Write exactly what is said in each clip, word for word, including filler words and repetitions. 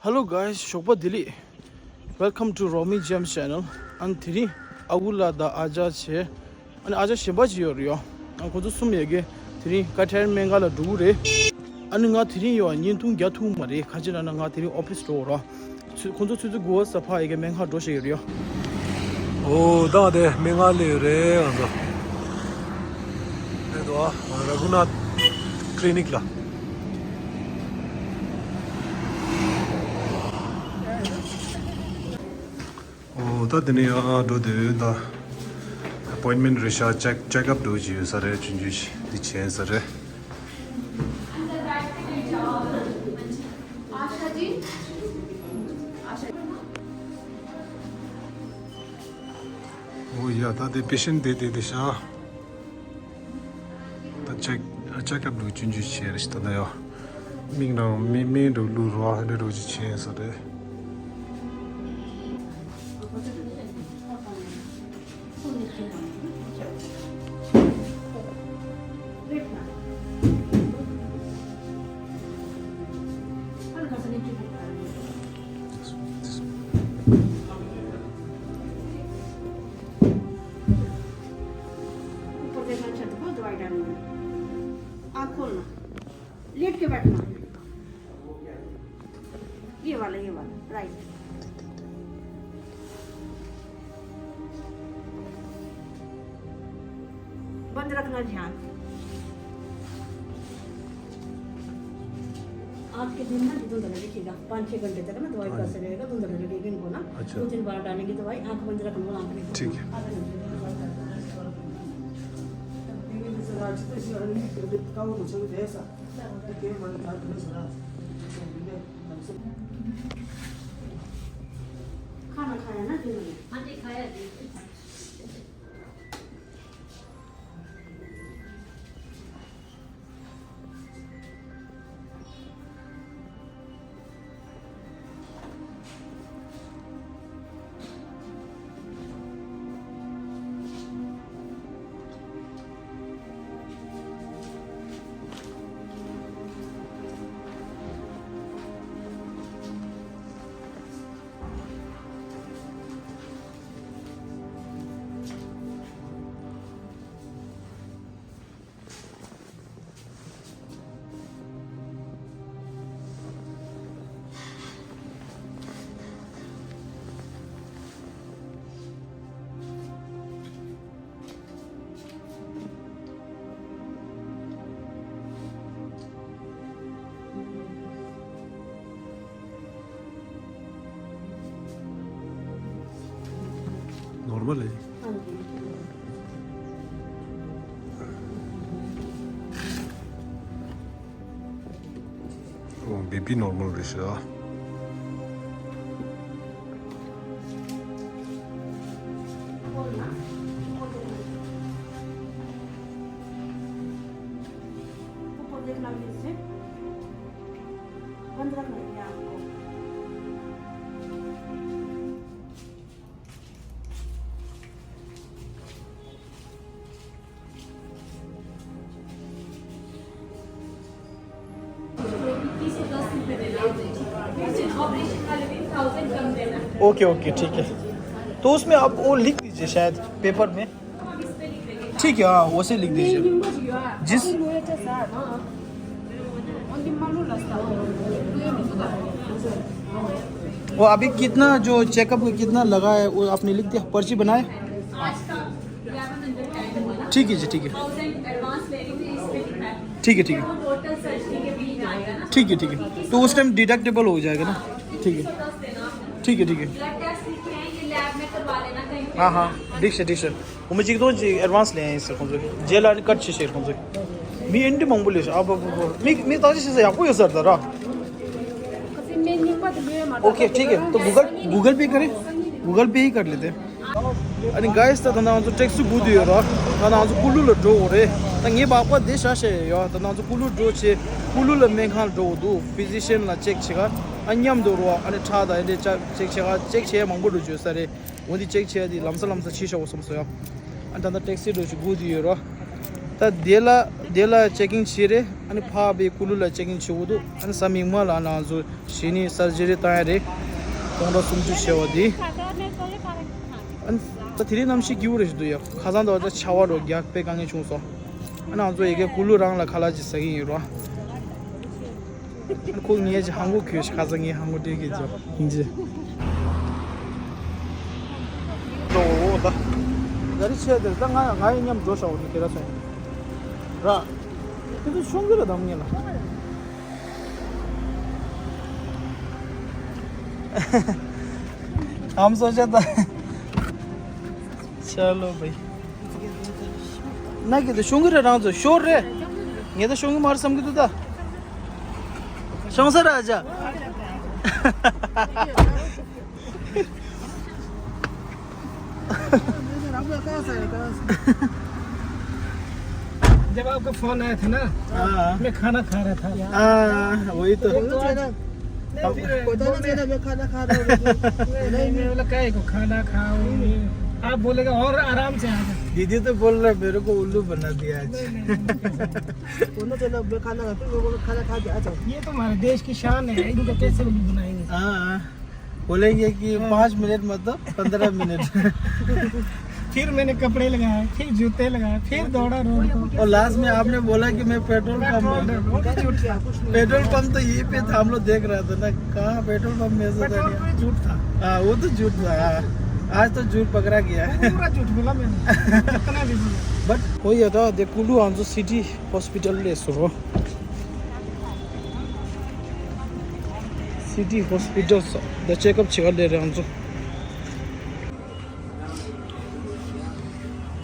Hello guys, ཞོགས་པ་བདེ་ལེགས། Welcome to Romi James channel. ཨ་ནི་དེ་རིང་ཨ་ཁུ་ལགས་དང་ཨ་ཅག་བྱས། ཨ་ནི་ཨ་ཅག་གཞན་པ་ཅིག་ཡོད་རེད་ཡོ། ཨ་ཁོ་ཚོ་གསུམ་ཡོད་གི། དེ་རིང་ཀ་ཐེར་སྨན་ཁང་ལ་འགྲོ་གི་རེད། ཨ་ནི་ང་དེ་རིང་ཡོ་བརྙན་ཐུང་རྒྱག་ཐུབ་མ་རེད། ག་ཅི་ལབ་ན་ང་དེ་རིང་ཨོ་ཕིས་འགྲོ་ར། ཚུ་ཁོ་ཚོ་ཆུ་ཚོད་དགུ་པ་ས་ཕ་ཡི་གེ་སྨན་ཁང་འགྲོ་བཞིན་ཡོད་རེད་ཡོ། ཨོ་ད་དེ་སྨན་ཁང་སླེབས་ཡོད་རེད་ང་ཚོ། ཨེ་དོ་ར་གུ་ན་ཁི་ལི་ནིག་ལ། ཨོ་ད་དེ་ནས་ཡང་འགྲོ་དུས་ད་ཨ་པོ་ཡིན་མེན་ཊི་རེད་ཤག་ཅེག་ཅེག་ཨབ་འགྲོ་གི་ཡོད་ས་རེད། ཆུང་ཆུང་ཞིག་འདི་བྱས་ས་རེད། आशा जी। आशा। ཨོ་ཡ་ད་དེ་པེ་ཤེན་ཊི་དེ་དེ་དེ་ཤག་ད་ཅེག་ཅེག་ཨབ་འགྲོ་ཆུང་ཆུང་བྱས་རེད་ཤག་ད་ད་ཡ། མིག་ནང་མི་མི་འགྲོ་ལུ་རོ་ཧ་འདྲ་འགྲོ་གི་བྱས་ས་རེད། ऊपर देखना, छत को दवाई डालना। आँख खोलना। लेट के बैठना। ये वाला, ये वाला, राइट। बंद रखना ध्यान। आँख के दिन ना धुंधला दिखेगा, पाँच छः घंटे तक ना दवाई का असर रहेगा, धुंधला लगेगा इनको ना। अच्छा। दो तीन बार डालेंगे दवाई, आँख बंद रखना, आँख नहीं ठीक है। आधा घंटे तक। खाना खाया ना दिनों में? हाँ जी, खाया जी। नर्मल है। ओ, बीपी नॉर्मल रहेछ। ऊपर देखना फिर से। बंद रखना है आपको। ओके ओके, ठीक है। तो उसमें आप वो लिख दीजिए शायद पेपर में। ठीक है, हाँ, वैसे लिख दीजिए। जिस वो अभी कितना जो चेकअप का कितना लगा है, वो आपने लिख दिया, पर्ची बनाए? ठीक है जी, ठीक है। ठीक है, ठीक है। ठीक है, ठीक है। तो उस टाइम डिडक्टेबल हो जाएगा ना? ठीक है। ठीक है, ठीक है। हाँ, हाँ, ठीक है, ठीक है। 我们这个东西 advance 联系是工作，接下来你 cut 谢谢工作。 མི་ཨིན་དྲི་མང་པོ་ལས་ཤག་ཨ་པ་པ་པ། མི་མི་ད་ཅི་ཞིག་ཡག་པོ་ཡོད་ས་རེད་ད་ར། ओके, ठीक है। तो गूगल गूगल पे करें। गूगल पे ही कर लेते हैं। अरे गाइस, ད་ད་ང་ཚོ་ཊེག་སི་སྒུག་བསྡད་ཡོད་ར། ད་ང་ཚོ་ཀུ་ལུ་ལ་འགྲོ་དགོས་རེད། ད་ངའི་པགས་པ་བདེ་ཤག་ཤག་ཡོད། ད་ང་ཚོ་ཀུ་ལུ་འགྲོ་བྱས། ཀུ་ལུ་ལ་སྨན་ཁང་འགྲོ་དགོས་འདུག་ཕི་ཟི་ཤན་ལ་ཅེག་བྱེད་ག་ཨ་མཉམ་དུ་རོ། ཨ་ནི་ཁྲག་དང་ཨ་ནི་ཅེག་བྱེད་ག་ཅེག་བྱེད་མང་པོ་འགྲོ་བཅུག་ས་རེད། འོ་འདི་ཅེག་བྱས་དེ་ལམ་སང་ལམ་སང་ཕྱིན་ཤོག་བསམ་སོང་ཡ། ཨ་ད་ལྟ་ཊེག་སི་འགྲོ་ཞིག་སྒུག་བསྡད་ཡོད་ར། ད་དེ་ལ་དེ་ལ་ཅེག་ཨིན་བྱས་རེད། ཨ་ནི་ཕར་བའི་ཀུ་ལུ་ལ་ཅེག་ཨིན་བྱེད་དགོས་འདུག་ཨ་ནི་གཟའ་མིག་དམར་ལ་ང་ཚོ་གཞི་ནས་སར་ཇི་རི་བཏང་ཡ་རེད། སྟོང་ཕྲག་སུམ་ཅུ་བྱས་པ་དེ། ཨ་ནི་ད་དེ་རིང་གནམ་གཤིས་སྐྱིད་པོ་རེད་ཞིག་འདུག་ཡ། ཁ་སང་དུས་ད་ཆར་པ་འགྲོ་རྒྱག་དཔེ་དཀའ་ངལ་བྱུང་སོང་། ཨ་ནི་ང་ཚོ་ཡ་གི་ཀུ་ལུ་རང་ལ་ཁ་ལག་ཅིག་ཟ་གི་ཡིན་རོ། ཁོ་ངས་ཅི་ཧང་གོ་ཁྱོད་ཤ་ཚ་ངས་ཧང་གོ་སྤྲད་ཀྱི་ཅོ་ཡིན་ཅི། འགྲོ་འོ་ད། ག་རེ་བྱས་དེར་ད་ང་ང་ཡི་མཉམ་འགྲོ་ཤག་འོ་ནི་ཁྱེད་ར་སོང་། ར། ཁྱེད་ཚོ་ཤོང་གི་ར་དམ་ངེས་ལ། ཨམ་སོ་ཤ་ད། ཆ་ལོ་བའི། ན་གི་ད་ཤོང་གི་རེད། རང་ཚོ་ཤོར་རེད། ངས་ད་ཤོང་གི་མ་རེད་བསམ་གི་འདུག་ད། ཤོང་ས་ར་ཅ། जब आपका फोन आया था ना, हाँ। मैं खाना खा रहा था। हाँ, वही तो। नहीं, फिर बोला, "खाना खा रहा हूँ।" नहीं, नहीं, मैं बोला, "काय को खाना खाऊंगी?" आप बोलेगा, "और आराम से आ जा।" दीदी तो बोल रहे, "मेरे को उल्लू बना दिया आज।" नहीं, नहीं, नहीं, नहीं। बोला, "चलो, मैं खाना खाती हूँ।" मैं बोला, "खाना खा के आ जाओ।" ये तो हमारे देश की शान है, इनको कैसे उल्लू बनाएंगे? हाँ, हाँ। बोलेंगे कि हाँ। पाँच मिनट मतलब पंद्रह मिनट। फिर मैंने कपड़े लगाए, फिर जूते लगाए, फिर दौड़ा रोड को। और लास्ट में आपने बोला कि मैं पेट्रोल पंप पेट्रोल में। पंप, वो भी झूठ था। पेट्रोल पंप तो यहीं पे था, हम लोग देख रहा था ना, कहाँ पेट्रोल पंप में से था पेट्रोल नहीं। पे झूठ था। हाँ, वो तो झूठ था। हाँ। आज तो झूठ पकड़ा गया। पूरा झूठ बोला मैंने। कितना भी बोला। बट कोही एउटा त्यो कुलु आउँछ सिटी हस्पिटलले यसो हो। City Hospital ད་ཅེག་ཨབ་བྱེད་ག་སླེབས་རེད་ང་ཚོ།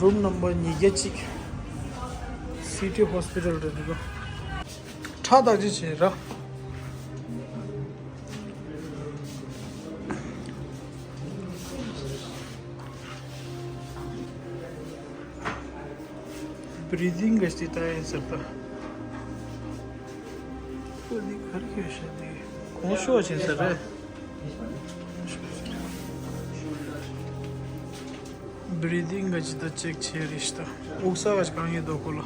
རུམ་ནམ་བར་ཉིས་བརྒྱ་གཅིག City Hospital རེད་འདུག་ཁྲག་བརྟག་དཔྱད་བྱེད་ར། Breathing ག་ཅི་ལྟ་ཡིན་ཟེར་ད། ཁོ་འདི་ག་རེ་ཡོད་ཤག་འདི། གོང་ཤོག་ཅན་ཟེར་རེད། Breathing ག་ཅི་ལྟ་ཅེག་བྱས་རེད་ཤག་དབུགས་ས་ག་ཅི་གང་ཡིན་འདུག་ཁོ་ལ།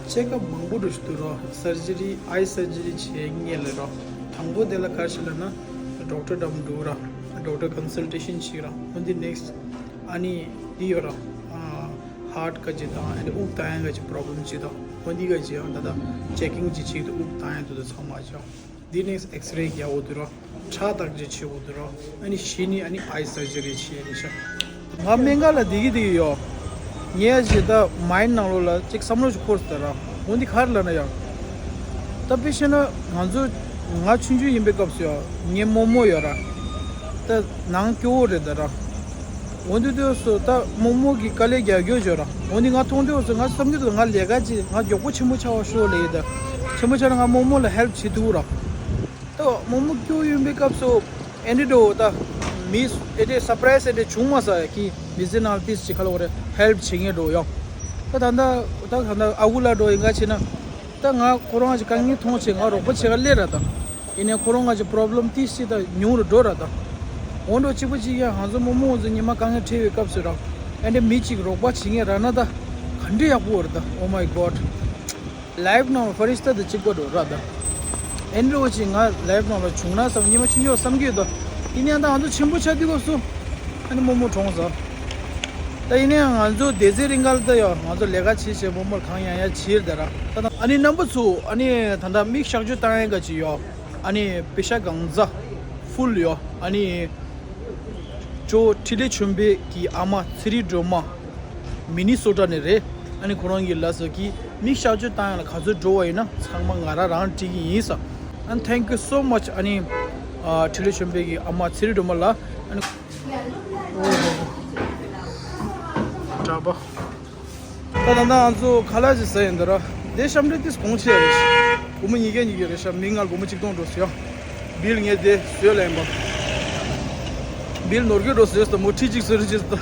ཅེག་ཨབ་མང་པོ་འགྲོ་ཞིག་འདུག་རོ། སར་ཇི་རི་ཨའི་སར་ཇི་རི་བྱེད་ངེས་ལ་རོ། དང་པོ་དེ་ལ་ག་རེ་ཞིག་ལབ་ན་ཌོག་ཊར་འགྲོ་ར། ཌོག་ཊར་ཀོན་སལ་ཊེ་ཤན་བྱེད་ར། འོན་ཏེ་ནེགསི་ཊི་ཨ་ནི་འདི་ཡོད་ར། ཧར་ཊི་ག་ཅི་དང་ཨ་ནི་དབུགས་གཏོང་ཡ་ག་ཅི་པོ་རོབ་ལེམ་ཅིག་དང་འོན་ཏེ་ག་ཅི་ཡང་ད་ལྟ་ཅེག་ཨིན་ཅིག་བྱེད་དུས་དབུགས་གཏོང་ཡ་དུ་དུ་ཚང་མ་ཅིག་འདི་ནེགསི་ཊི་ཨེགསི་རེ་རྒྱག་འོ་དུ་ར། ཁྲག་བརྟག་དཔྱད་བྱེད་འོ་དུ་ར། ཨ་ནི་གཞི་ནི་ཨ་ནི་ཨའི་སར་ཇི་རི་བྱེད་ཡ་རེད་ཤག་ང་སྨན་ཁང་ལ་བསྡད་ཀྱི་བསྡད་ཀྱི་ཡོད། ངས་ཞེ་ད་མའིན་ནང་ལོགས་ལ་ཅིག་བསམ་བློ་ཞིག་འཁོར་སོང་ད་ར། འོ་འདི་ག་རེ་ལབ་ན་ཡང་། ད་དཔེ་བཤད་ན་ང་ཚོ་ང་ཆུང་ཆུང་ཡིན་པའི་སྐབས་སུ་ཡང་ངའི་རྨོ་མོ་ཡོད་ར། ད་ནང་སྐྱོ་བོ་རེད་ད་ར། འོ་འདི་དུས་སུ་ད་རྨོ་མོ་གི་དཀའ་ལས་རྒྱག་རྒྱུ་ཡོད་ར། འོ་འདི་ང་མཐོང་དུས་སུ་ང་བསམ་གྱི་འདུག་ང་ལས་ཀ་ཅིག་ང་མགྱོགས་པོ་ཆེན་པོ་ཆགས་པ་ཤོག་ལབ་ཡོད་ད། ཆེན་པོ་ཆགས་ན་ང་རྨོ་མོ་ལ་ཧེལཔ་བྱེད་ཐུབ་ར། ད་རྨོ་མོ་སྐྱོ་ཡིན་པའི་སྐབས་སུ་ཨེ་འདྲི་འགྲོ་ད་མི་ཨེ་འདྲི་སར་པ་རའི་སི་ཨེ་འདྲི་བྱུང་མ་ས་ཡ་ཀི་མི་ཚེ་ནང་ཏིས་ཅིག་ཁ་ལ་བ་རེ་ཧེལཔ་བྱེད་ངེས་འགྲོ་ཡོང་། ད་ད་ད་ད་ད་ཨ་ཁུ་ལ་འགྲོ་ཡིན་ག་བྱེད་ན་ད་ང་ཁོ་རང་ཅིག་དཀའ་ངལ་མཐོང་བྱེད་ང་རོགས་པ་བྱེད་ག་སླེབས་ར་ད། ཡིན་ནའི་ཁོ་རང་ང་ཅིག་པོ་རོབ་ལེམ་ཏིས་ཅིག་ད་ཉུང་རུ་འགྲོ་ར་ད། འོ་འགྲོ་གཅིག་པ་གཅིག་ཡང་ང་ཚོ་རྨོ་མོ་ང་ཚོ་ཉི་མ་དཀའ་ངལ་འཕྲད་པའི་སྐབས་སུ་ར་ཨེ་འདྲི་མི་ཅིག་རོགས་པ་བྱེད་ངེས་ར་ན་ད་ག་འདྲ་ཡག་པོ་རེད་ད། Oh my God. ལའིབ་ནང་ལ་ཕ་རི་ཤི་ཏ་དང་གཅིག་པ་འགྲོ་ར་ད། ཨེ་འདྲ་བོ་ཅིག་ང་ལའིབ་ནང་ལ་བྱུང་ན་བསམ་ཉི་མ་ཆུང་ཆུང་བསམ་གྱི་ཡོད་ད། ཡིན་ཡང་ད་ང་ཚོ་ཆེན་པོ་ཆགས་དུས་སྐབས་སུ་ཨ་ནི་རྨོ་མོ་གྲོངས་ཟ། ད་ཡིན་ན་ཡང་ང་ཚོ་སྡེ་ཚན་རིང་ག་ལ་ད་ཡོད་ང་ཚོ་ལས་ཀ་བྱེད་བྱེད་རྨོ་མོར་གང་ཡང་ཡང་བྱེད་ད་ར། ད་ད་ཨ་ནི་རྣམ་པ་ཚོ་ཨ་ནི་ད་ད་མིག་གཤག་བཅོས་བཏང་ཡ་ག་ཅིག་ཡོད། ཨ་ནི་པེ་ཤ་གང་ཟ་ཧྥུལ་ཡོད་ཨ་ནི། ཅོ་འཕྲིན་ལས་ཆོས་འཕེལ་གྱི་ཨ་མ་ཚེ་རིང་སྒྲོལ་མ། མི་ནི་སོ་ཊ་ནས་རེད། ཨ་ནི་ཁོ་རང་གི་ལ་སོགས་ཀྱི་མིག་གཤག་བཅོས་བཏང་ཡ་ལ་ག་ཚོད་འགྲོ་བ་ཡིན་ན་ཚང་མ་ང་རང་རང་འགྲིག་གི་ཡིན་ས། And thank you so much ཨ་ནི། ཨ་འཕྲིན་ལས་ཆོས་འཕེལ་གྱི་ཨ་མ་ཚེ་རིང་སྒྲོལ་མ་ལ་ཨ་ནི། གྲྭ་པ། ད་ད་ད་ང་ཚོ་ཁ་ལག་ཅིག་ཟ་ཡིན་ད་ར། དེ་ཤམ་འདྲེ་ཏིས་གོང་ཆེ་རེད། སྒོར་མོ་ཉིས་བརྒྱ་ཉིས་བརྒྱ་རེད་ཤག་མི་ལྔ་སྒོར་མོ་གཅིག་སྟོང་འགྲོ་སོང་ཡ། བིལ་ངས་དེ་བཟོས་ལ་ཡིན་པ། བིལ་ནོར་སྐྱོན་འགྲོ་སོང་ཡ་ད་མོ་ཁྲི་གཅིག་བཟོས་རེད་ཅེས་ད།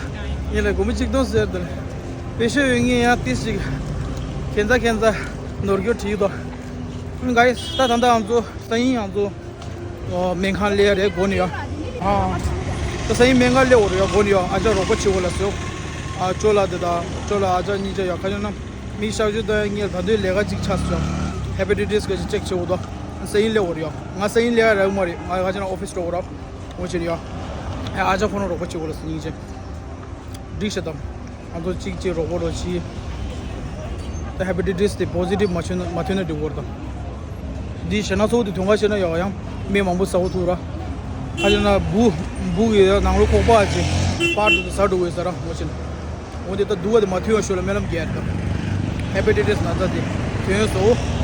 ཡིན་ལ་སྒོར་མོ་གཅིག་སྟོང་ཟེར་ད། པེ་ཤ་ཡོད་ངས་ཡང་ཏིས་ཅིག་ཁྱེད་ཚ་ཁྱེད་ཚ་ནོར་སྐྱོན་བྲིས་ད། Guys ད་ད་ད་ང་ཚོ་ས་ཡིན་ང་ཚོ། ཨོ་སྨན་ཁང་ལས་རེད་དགོས་ནི་ཡ། ཨ། ད་སང་ཉིན་སྨན་ཁང་སླེབས་འོ་རེད་ཡ། དགོས་ནི་ཡ། ཨ་ཅག་རོགས་པ་བྱེད་འོ་ལ་སོ། ཨ་ཅོ་ལགས་དེ་དང་ཅོ་ལགས་ཨ་ཅག་གཉིས་ཆ་ཡ། ཁ་ཅིག་ན་མི་ཤག་ཅིག་ད་ངས་ད་དུང་ལས་ཀ་གཅིག་ཆགས་སོང་། ཧེ་པ་ཊའི་ཊི་སི་གི་ཅིག་ཅེག་བྱེད་འོ་དོ། སང་ཉིན་སླེབས་འོ་རེད་ཡ། ང་སང་ཉིན་སླེབས་ཡ་རག་གི་མ་རེད། ང་ཁ་ཅིག་ན་ཨོ་ཕི་སི་འགྲོ་འོ་ར། འོ་བྱེད་ནི་ཡ། ཨ་ཅག་ཁོ་རང་རོགས་པ་བྱེད་འོ་ལ་སང་ཉིན་ཅིག་འགྲིག་ཤག་དང་། ང་ཚོ་གཅིག་གཅིག་རོགས་པ་རོགས་བྱེད། ད་ཧེ་པ་ཊའི་ཊི་སི་དེ་པོ་སི་ཊིབ་མ་ཐོན་ན་མ་ཐོན་ན་འགྲིག་གི་རེད་དམ། འདི་ཞེ་ན་ཚོགས་དེ་ཐོན་ཁ་བྱས་ན་ཡག་ཡང་སྨན་མང་པོ་ཟ་བོ་ཐུག་ར། ཁ་ཅིག་ན་འབུ་འབུ་གི་ནང་ལོ་ཁོག་པ་ཅིག་པར་དུ་ཟ་འགྲོ་བས་ཟ་ར་འོ་ཆེན། འོ་དེ་ད་སྡུག་པ་དེ་མ་ཐོན་བ་ཤོ་ལ་སྨན་ལམ་རྒྱག་དང་། ཧེ་པ་ཊའི་ཊི་སི་ན་ཚ་དེ་ཐོན་སོ།